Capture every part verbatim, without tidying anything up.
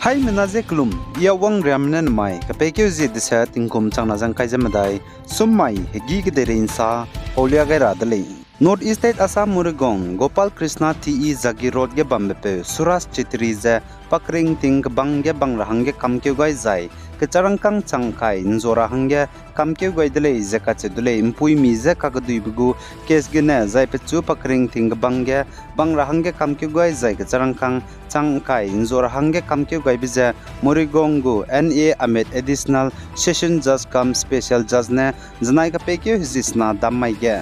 Haimena ze kelum, I Awang Riame ne nemai kepeikeu zie dese tingkum changna ze ngkai ze medai, summai hegî kedeirei nsa paulia gai ra de lei. North East State Assam Morigaon, Gopal Krishna T E Jagi Road ge bambepeu Suraj Chhetri ze pakering ting kebang ge bang ra hangge kamkeu gai zai, kecharangkâng chang kai nzua ra hangge kamkeu gai de lei ze kacheu de lei. Mpuimi je kakeduibe gu case gene zai pechu pakering ting kebang ge bang ra hangge kamkeu gai zai kecharangkâng chang kai nzua ra hangge kamkeu gaibe ze Morigaon gu N A Amit Additional Session Judge cum Special Judge ne zenai kepeikeu hezisena dam mai ge.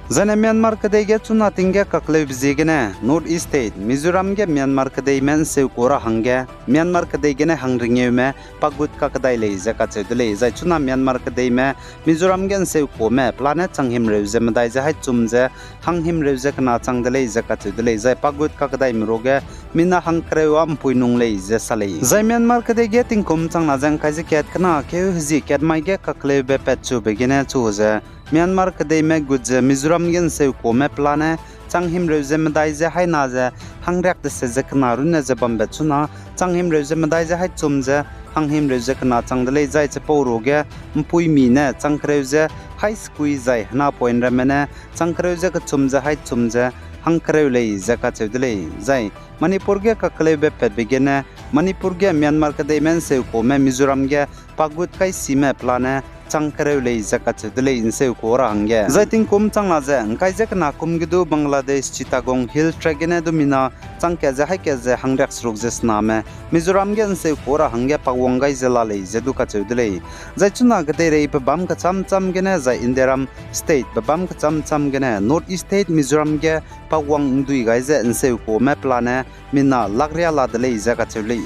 Zaine Myanmar kedei ge chuna ting ge kakleube ziegene North East State Mizoram ge Myanmar kedeime nseuka ra hangge Myanmar kedei gene hangringeume pagut kakdai lei ze kacheu de lei. Zai chuna Myanmar kedeime Mizoram ge nseukame pelane changhimreu ze medai ze haî chum ze hanghimreu ze kena chang de lei ze kacheu de lei. Zai pagut kakdaime ruage mina hangkereu â mpui nung lei ze sa lei. Zai Myanmar kedei ge tingkum changna ze ngkai ze kat kena keu hezie kat mai ge kakleube patchube gene chu ze Myanmar kedeime gut ze Mizoram ge nseukame pelane changhimreu ze medai ze haî na ze hangriak dese ze kena runne ze bambe chuna changhimreu ze medai ze haî chum ze hanghimreu ze kena chang de lei. Zai chipau ruage mpuimi ne changkereu ze haî sekui zai hena point ramme ne changkereu ze kechum ze haî chum ze hangkereu lei ze kacheu de lei. Zai Manipur ge kakleube patbe gene Manipur ge Myanmar kedeime nseukame Mizoram ge pagut kaisime pelane changkereu lei ze kacheu de lei nseuka ra hangge. Zai tingkum changna ze ngkai ze kena kum ge du Bangladesh Chittagong Hill Tract gene du mina changkat ze haî kat ze hangriak seruk ze sename Mizoram ge nseuka ra hangge pakwang gai ze la lei ze du kacheu de lei. Zai chuna kedeirei pebâm kechâm châm gene zai Indiaram state pebâm kechâm châm gene North East State Mizoram ge pakwang ndui gai ze nseukame pelane mina lakria la de lei ze kacheu lei.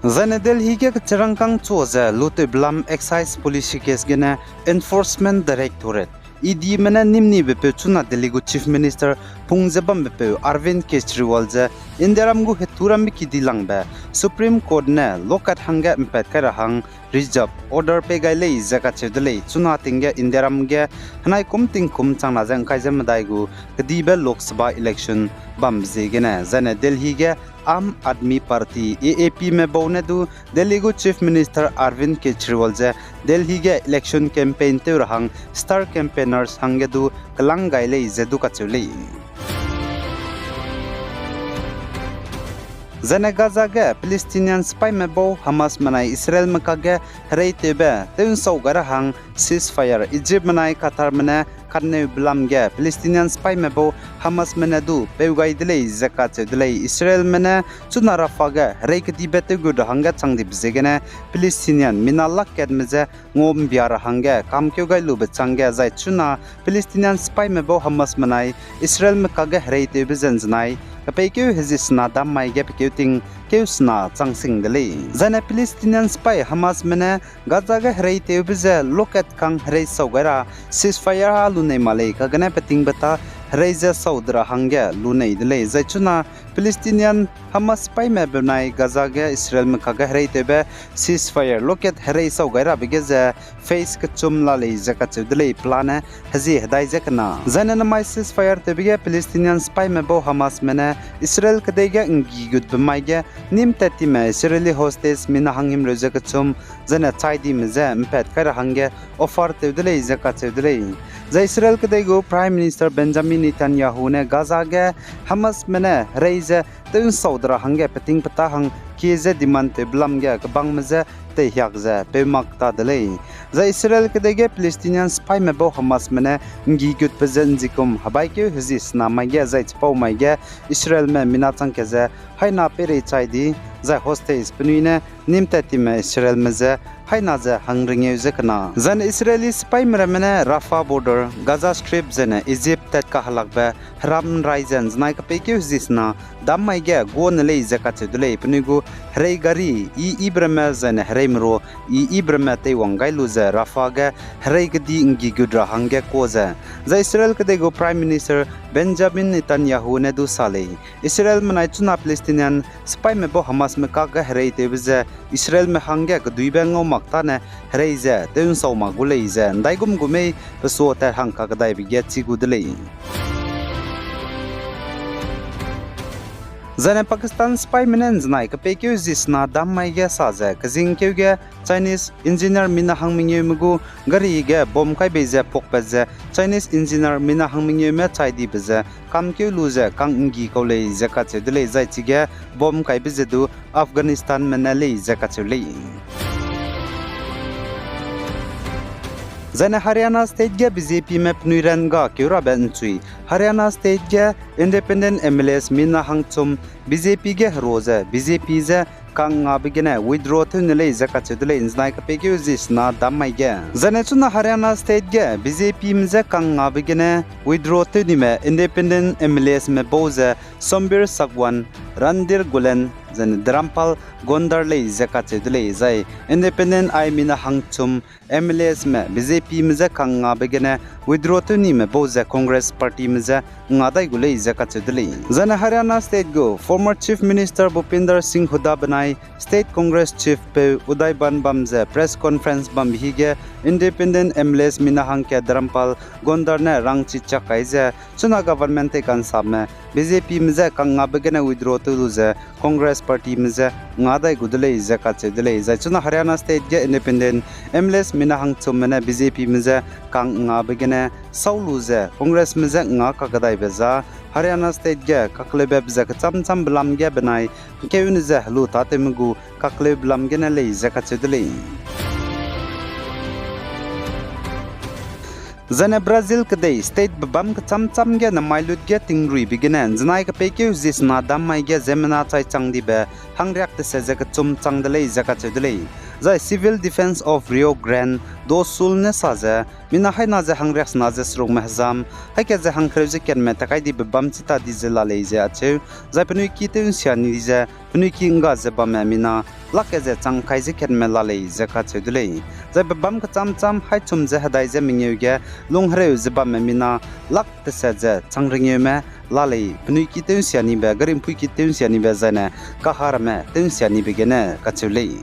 Zaine Delhi ge kecharangkâng chua ze lutewbe lam Excise Policy Case gene Enforcement Directorate, E Dme ne nîm nibepeu chuna Delhi gu Chief Minister pung ze bambepeu Arvind Kejriwal ze Indiaram gu heturambe kidilangbe Supreme Court ne lokat hangge mpat kai ra hang reserve order pei gai lei ze kacheu de lei. Chuna ting ge Indiaram ge henai kum tingkum changna ze ngkai ze medai gu kedibe Lok Sabha election bambe ziegene zaine Delhi ge Aam Aadmi Party, A A Pme bau ne du Delhi gu Chief Minister Arvind Kejriwal ze Delhi ge election campaign tew ra hang star campaigners hangge du kelang gai lei ze du kacheu lei. Zaine Gaza ge Palestinian sipaîme bau Hamasme nai Israelme kakge hereitewbe tew'nsau gai ra hang ceasefire Egyptme nai Qatarme ne kanneube lam ge Palestinian sipaîme bau Hamasme ne du peu gai de lei ze kacheu de lei. Israelme ne chuna Rafah ge herei kedibe tewgut ra hangge chang dibe ziegene Palestinian mina lak katme je ngau mbia ra hangge kamkeu gai lube changge zai chuna Palestinian sipaîme bau Hamasme nai Israelme kakge hereitewbe ze nzenai kepeikeu hezisena dam mai ge pekeu ting keu sena chang sing de lei. Zaine Palestinian sipaî Hamasme ne Gaza ge hereitewbe ze lokat kang herei sau gai ra ceasefire a lunei ma lei kagene petingbe ta herei ze sau de ra hangge lunei de lei. Zai chuna Palestinian Hamas sipaîme benai Gaza ge Israelme kakge hereitewbe ceasefire lokat herei sau gai rabe ge ze phase kechum la lei ze kacheu de lei pelane hezie hedai ze kena. Zaine namai ceasefire tewbe ge Palestinian sipaîme bau Hamasme ne Israel kedei ge nggi gutbe mai ge nîm tat time Israeli hostage mina hanghimreu ze kechum zaine chai dime je mpat kai ra hangge offer tew de lei ze kacheu de lei. Zai Israel kedei gu Prime Minister Benjamin Netanyahu ne Gaza ge Hamasme ne herei ze tew'nsau de ra hangge petingbe ta hang kie ze demand tewbe lam ge kebangme je teihiak ze peu mak ta de lei. Zai Israel kedei ge Palestinian sipaîme bau Hamasme ne nggi gutbe ze nzikum hebaikeu hezisena mai ge zai chipau mai ge Israelme mina changkat ze haina peirei chai di, zai hostage penui ne nîm tat time Israelme je haina ze hangringeu ze kena. Zaine Israeli sipaîme ramme ne Rafah border, Gaza Strip zaine Egypt tat kahelakbe heram nrai ze nzenai kepeikeu hezisena dam mai ge guane lei ze kacheu de lei. Penui gu herei gari i ibe ramme zaine herei merua i ibe ramme teiwang gai lu ze Rafah ge herei kedi nggi gut ra hangge kua ze. Zai Israel kedei gu Prime Minister Benjamin Netanyahu ne du sa lei, Israelme nai chuna Palestinian sipaîme bau Hamasme kakge hereitewbe ze Israelme hangge keduibe ngau mak tâne herei ze tew'nsau mak gu lei ze ’ndaigum gu mei pe suatat hang kakdaibe ge chi gu de lei. Zaine Pakistan sipaime ne ’nzenai kepeikeu zi sena dam mai ge sa ze kezingkeu ge Chinese engineer mina hang mengeume gu gari ge bomb kai bei ze puakpat ze Chinese engineer mina hang mengeume chai dibe ze kamkeu lu ze kang ’nggi kau lei ze kacheu de lei, zai chige bomb kaibe ze du Afghanistanme ne lei ze kacheu lei. Zaine Haryana State ge BJPme penui ran ga keu rabe ’nchui. Haryana State ge independent MLAs mina hangchum BJP ge herua ze BJP je kang ngabe gene withdraw tew ne lei ze kacheu de lei, ’nzenai kepeikeu zi sena dam mai ge. Zaine chuna Haryana State ge BJPme je kang ngabe gene withdraw tew nime independent MLAsme bau ze Sambir Chauhan, Randhir Gullen, zaine Dharamlal Gondhar lei ze kacheu de lei, zai independent ai mina hangchum MLAsme BJPme je kang ngabe gene withdraw tew nime bau ze Congress Partyme je nga dai gu lei ze kacheu de lei. Zaine Haryana State gu former Chief Minister Bhupinder Singh Hooda benai State Congress Chief peu Uday Band bam ze press conference bambe hige independent MLAs mina hangge Dharamlal Gondhar ne rangchi chak kai ze chuna government tei kansapme BJPme je kang ngabe gene withdraw tew lu ze Congress Partyme je nga dai gu de lei ze kacheu de lei. Zai chuna Haryana State ge independent MLAs mina hangchumme ne BJPme je kang ngabe gene sau lu ze Congressme je nga kakdaibe za Haryana State ge kakleubeb ze kecham chambe lam ge benai keune ze helu tâtewme gu kakleube lam gene lei ze kacheu de lei. Zaine Brazil kedei state bebâm kecham cham ge nemai lut ge tingruibe gene ’nzenai kepeikeu zi sena dam mai ge ziemmena chai chang dibe hangriak teset ze kechum chang de lei ze kacheu de lei. Zai Civil Defense of Rio Grande do Sul ne sa ze, mina haina ze hangriak sena ze serukme hezam, haika ze hangkereu ze katme takai dibe bam chi ta di ze la lei ze acheu, zai penui ki tew ’nsia ni ze penui ki ’ngga ze bamme mina lak ke ze chang kai ze katme la lei ze kacheu de lei. Zai bebâm kecham cham haî chum ze hedai ze mengeu ge lunghereu ze bamme mina lak teset ze chang rengeume la lei, penui ki tew ’nsia nibe, gari ’mpui ki tew ’nsia nibe zaine kaharamme tew ’nsia nibe gene kacheu lei.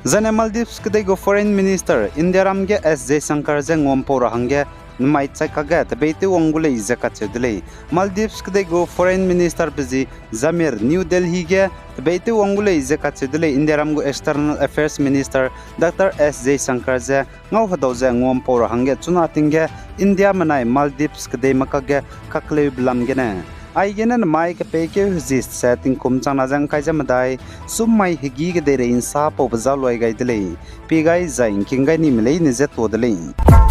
Zaine Maldives kedei gu Foreign Minister Indiaram ge S Jaishankar je nguampau ra hangge nemai chai kakge tebeitew wang gu lei ze kacheu de lei. Maldives kedei gu Foreign Minister pe zi Jamir New Delhi ge tebeitew wang gu lei ze kacheu de lei. Indiaram gu External Affairs Minister Doctor S Jaishankar je ngau hedau ze nguampau ra hangge chuna ting ge India menai Maldives kedei makak ge kakleube lam gene, aigene nemai kepeikeu hezi se tingkum changna ze ’ngkai ze medai, summai hegî kedeirei ’nsa paube za luai gai de lei, pie gai zai ’ngking gai nime leine je tuâ de lei.